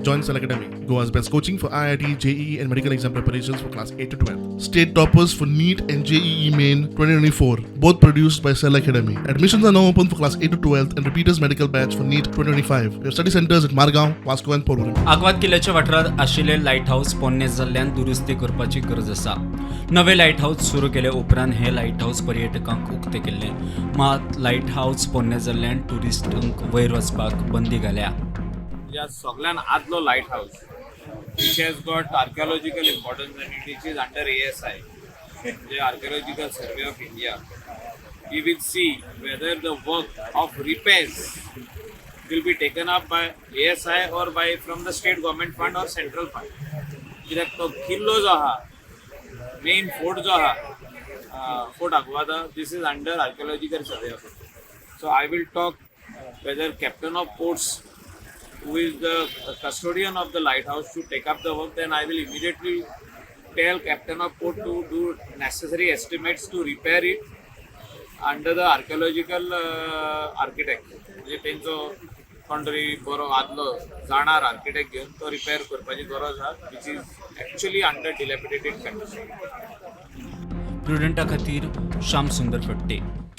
Join Cell Academy, Goa's best coaching for IIT, JEE, and medical exam preparations for class 8 to 12. State toppers for NEET and JEE Main 2024, both produced by Cell Academy. Admissions are now open for class 8 to 12 and repeaters medical batch for NEET 2025. We have study centers at Margao, Vasco, and Porvorim. Aguada किल्ल्याच्या वाठारांत आशिल्ले light house पोन्ने जाल्ल्यान दुरुस्ती करपाची गरज आसा. नवे light house सुरू केले उपरांत हे लायट हाऊस पर्यटकांक उक्ते केल्ले. मात लायट हाऊस पोन्ने जाल्ल्यान ट्युरिस्टांक वयर वचपाक बंदी घाल्या. ह्या सगळ्यान आदलो light house which has got archaeological importance and it is under ASI, म्हणजे Archaeological Survey of India. We will see whether the work of repairs will be taken up by ASI or by from the state government fund or central fund, कित्याक तो किल्लो जो आहा, main fort जो आहा, fort Aguada, this is under Archaeological Survey of India. So I will talk whether Captain of Ports, who is the custodian of the lighthouse, to take up the work. Then I will immediately tell Captain of Port to do necessary estimates to repair it under the archaeological architect, म्हणजे तेंचो कोण तरी बरो आदलो जाणार architect घेवन तो repair करपाची गरज आहा, which is actually under dilapidated condition. प्रुडंटा खातीर श्याम सुंदर फडते.